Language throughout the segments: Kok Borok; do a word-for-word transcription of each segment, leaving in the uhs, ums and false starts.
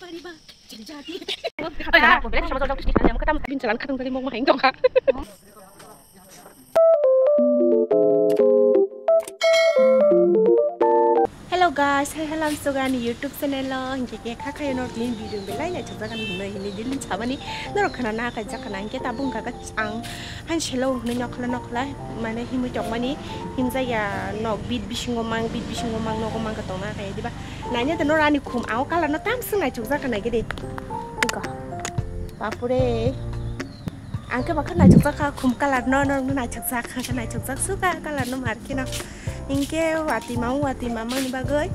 Bini chalan khatung tadi mok mahai tongkha. Hello guys, hai hello, ang suga ani YouTube channel o, hinkhe khe kha khayo norok tini video belai naithokjak ani hwnwi hwnwi dilin sabani norok khana na kaijak khana, hinkhe tabuk wngkha khe ang hanselo hwnwi nokhla nokhla mane himwi tongmani, himjaya nok bit bisingo mang, bit bisingo mang nogo mang khe tongna khe diba. Naina de norok ani khum, ang o colour no tamswk naithokjak kha naikhe de. Iko. Bapure. Ang khe bakha naithokjak kha khum colour no, norok no naithokjak kha, khe naithokjak suka colour no mar kheno. Hinkhe watwi mamung, watwi mamani bagwi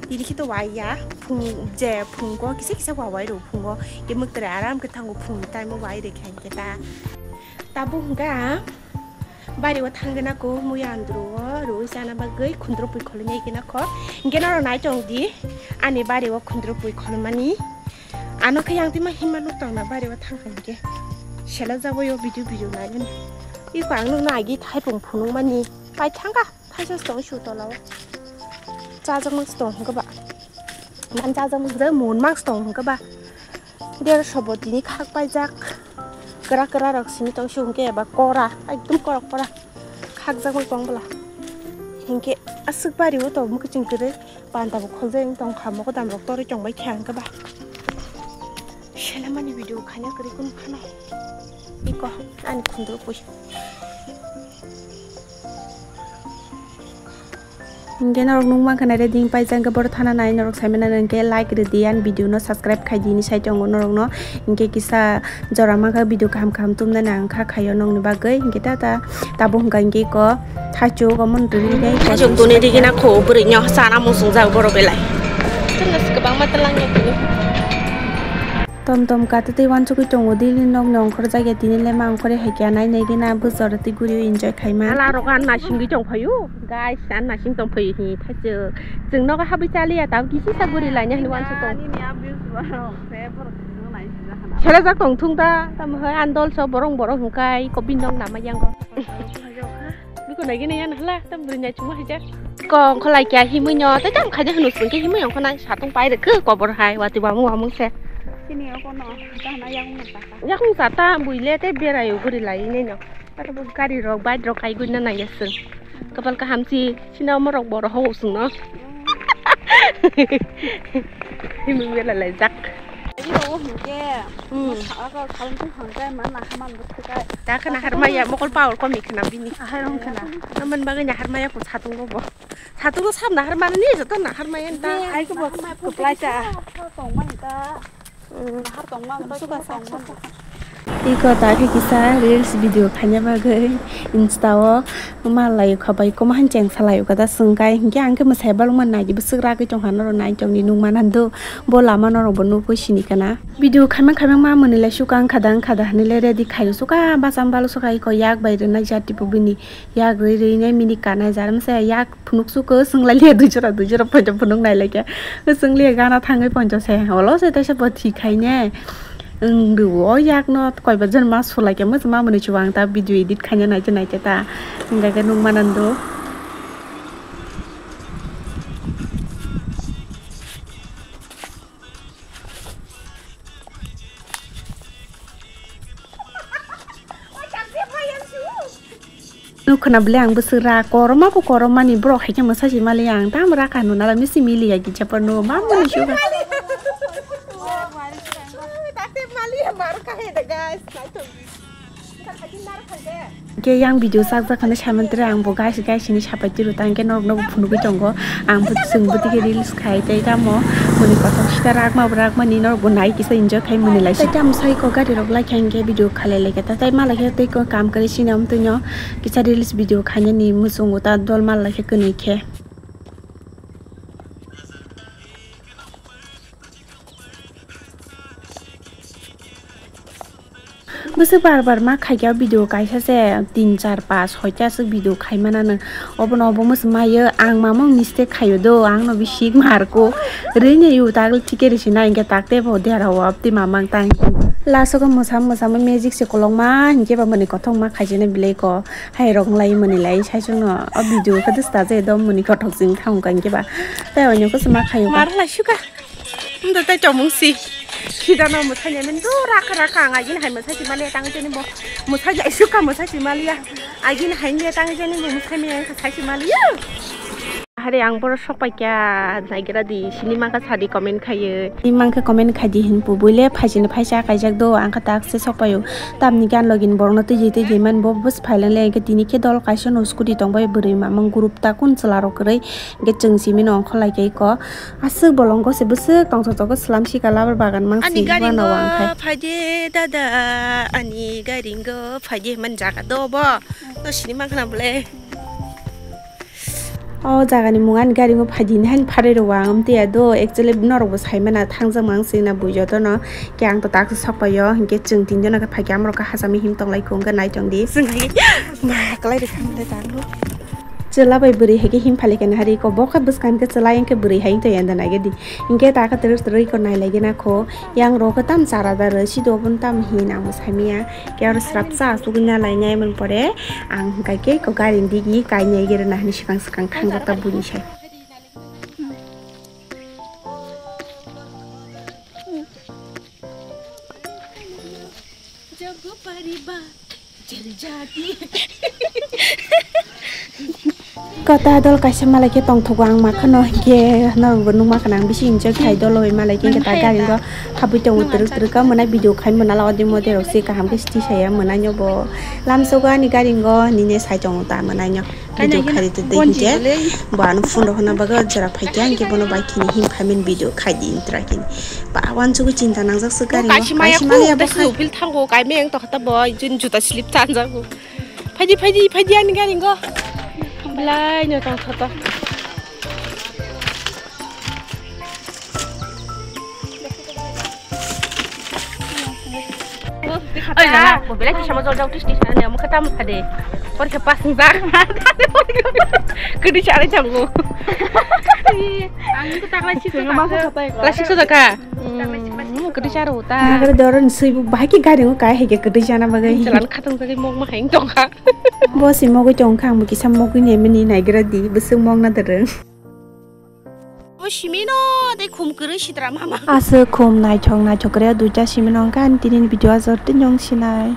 tini khe to wai ya, phung je phungo kisa kisa wa wai rw phungo, khe mwktwrwi aram khe thango phungni time o wai rw khe hinkhe ta. Tabuk hwnkhe ang bari o thangwi nako muya andro o rwi chana bagwi khundro pui kholwi nai khe nako. Hinkhe norok nai tong di ani bari o khundro pui kholmani. Ano khe yang tima himma nuk tongna bari o thangkha hinkhe. Sela jabo yo video video nainani. Iko ang nukna agi thaipung phunukmani pai thangkha. Thaisa stong su tola o. Chajakmang stong hwnkhe ba. Nan chajakmang hwnkhe mun mang stong hwnkhe ba. Derso bo tini khak paijak. Kwra kwra rok simi tong su hwnkhe eba kora. Ekdom kora kora. Khakjakmang tong bwla. Hinkhe aswk bari o to mwkhwchwng kwrwi. Panta bo kholjak wng tong kha, mogodam rok torwi tong bai kha hwnkhe ba. Selamani video khaina kwrwi kunu phano. Iko ani khundro pui. Hinkhe norok nukmankha nai ready paijak, hinkhe borok thana nai norok saimano hinkhe like rwdi, ani video no subscribe khaidi hinwi sai tongo norokno. Hinkhe kisa jora mankha video kaham kaham tumnani ang kha khaio nokni bagwi. Hinkhe tata tabuk hwnkha hinkhe iko thaichuk omo twi thaijak tuni digina kho bwrwi no sana muchungjak borok belai. Chwngno se kwbangma twlang ya kini. Tom tom kata tei wansugwi tongo, daily nokni ongkhorjak ya tini le ma ongkhorwi hai khe nai nai gina bwsaro tei guri enjoy khaima. Ala rok an nasingwi tong phaio guys, an nasing tong phaio hi thaijak. Chwng nogo habwi chaliya tabuk kisi sa guri laina hinwi wansuk tong. Nini a views borok se borok chwng nai sijak hana. Selajak tong thung da tamo hai andol so borong borong hwnkhe iko bini nok nama yango. Biko nai gini yan hala tam bwrwi nai chuma haijak. Ko ongkho lai kya himui no tei tam khaina hwnwi swngkhe himui ongkho nai satung pai rwkhe kobor hai watwi wamung wamung se. Chini oko no hana yang no ta. Yakung sata buile tei berai uguri lai ne no. Aro bo gari rok bike rok kai gurina nangya swng. Kapal kaham si sina omorok borok ho swngno. Himui bela lai jak. Iro o hingke. Hmm. Aka kalung tu hangkai mana haman bwtwkai. Ta khana harmaya mokol power komi khana bini. Ahai rong khana. Naman bagwi na harmaya ko satung bo. Satung sab na harmani joto na harmaya ta. Ai ko bo kuplai ta. Tong mani ta. Nahar tong ma, tong ma. Iko ta khe kisa reels video khaina bagwi Insta o malai khabai komo han cheng salai o kata swngkai hinkhe ang khe mwsai balwng man nai di bwswk ragwi tong kha norok nai tong di nukma nando bo lama norok bo nukwi sini kana video khaima khaima ma mwnwi lai suka ang khada ang khada hinwi lai ready khaio suka bacham balu suka iko yak bai rwnai jati bo bini yak rwi rwi nai mini kanai jar masa yak phunuk suko swng lai liya dui jora dui jora poito phunuk nai lai khe swng liya gana thangwi poito se olo se teisa bo thik hai ne. Wng rw o yak no koi ba jon ma sulai khe ma mani chuwang ta video edit khaina nai nai ta hingkha khe nung manando. Nukhuna bwle ang bwswk ra koroma bo koroma ni borok hai khe mwsa si mali ang tam ra kha nuna la misi mili ya gija pano ma mani suga. Ke yang video sak jak khana saman tere ang bo guys guys ni sapai tiru tang ke norok no phunugwi tongo ang bo chwng bo tike reels khai tei tamo muni kothok sita rakma bo rakma ni norok bo nai kisa enjoy khai muni lai. Tei tamo sai ko gari rok lai kha hingke video khalai lai khe ta tei ma lai khe tei ko kam kwrwi sini amtwi no. Kisa reels video khainani muchungo ta dol mal lai khe kwnwi khe. Bwswk bar bar ma khaikhe o video kaisa se tin char pas soita aswk video khaimana nwng obono obo mwswk maio ang mamang mistake khaio do ang no bisik marko rwini yu tagli thike risi na hingke takte bo dera o abti mamang tang last o mwsa mwsa magic se kolokma hingke ba mani kothok ma khaijani belai ko. Hai rok wng lai mani lai saichung no o video khe dwsta je do mani kothok jing thang kang khe ba tei oino khe ma khayo ba. Mar lai suka. Ndo tai chomung si. Khidano mwsai nai men do rakha rakha ang agin hai mwsai si maliya tang jeni bo mwsai lai suka mwsai si maliya agin hai le tang jeni bo mwsai me ang sai si maliya. Hari ang boro sok pai kya naigra di sini mangka sadi comment khaye. Sini mangka comment khai di hin pu buile phaisini phaisa kaijak do ang kha tak se sok payo. Tamni gan login borno tiji tiji man bo bus phailang le ke tini khe dol kaisa no scooty tong bai bwrwi mamang group ta kun chwla rok kwrwi. Hingke chwng simi no ongkholai khe iko. Aswk bolong gose bwswk tongthok tongo swlam sika labar bagan mang si uanao ang khai. Ani garingo phaide dada, ani garingo phaide hwnmani jaga do bo. No sini mankha na bole. O jaga ni mung ani garingo phaidi ni hani pharwi rw ang amtwi ya do. Actually norok bo sai mana thangjak mang sina bui joto no. Ke ang to tak sok pai o. Hingke chwng tin jona khe phai khe amrok khe hachami him tong lai kung khe nai tong di. Chwng hai ma kwlai rw kha mle tango. Chwla bai bwrwi hai khe him phali khe nahari ko, bo khe bwskang khe chwla yang khe bwrwi hai wng tong ya da nai di. Hingke ta khe twrwk twrwk ko nai lai gena kho, yang ro khe tam chara da rw si do bun tam hin ang bo sai maya. Ke aro srap cha asugwi na lai nai mon pore ang hingka khe ko gari digi kai nai gere na hani swkang swkang thang jak ta buni sai. Jogo pariba, jeljati. Kota dol kaisa malai khe tongthogo ang makhano hingke norokbo nukma khana ang bisi enjoy khai dolo bai malai khe ta gari go habui tongo twrwk twrwk ka mwnai video khai mwnala odi mode rok se kaham khe sti saya mwnai nyobo lamsogo ani gari go nini sai tongo ta mwnai nyo. Video khari te dei hingke bo ano phone rok honna bagwi jora phaikya hingke bono bai khini him khaimen video khai di intra kini. Ba wansugwi chinta nangjak se gari no kaisa maya bo khai. Bil thango kai meng to khata bo jin juta slip chanjago. Phaidi phaidi phaidi ani gari go. Belai no tong khata. Oi, nana, ko belai tisa mo jol jol tis tis nani, amo khe tamo phade. Por khe pas ngjak. Kedi chare chango. Ang ko takla sik. Plastic so daka. Hmm, kedi charo ta. Nagara doron sui bu bahai ki gari ngo kai hege kedi chana bagai. Jalan khatang bagai mok ma haing tongkha. Bo si mogwi tongkha, ang bo kisa mogwi nemani naigra di, bwswk mok na dereng. O simino tei khum kwrwi sitra mama. Aswk khum naithok naithok kwrwi o duita simino hwnkha ani tini video ajor tei nyong sinai.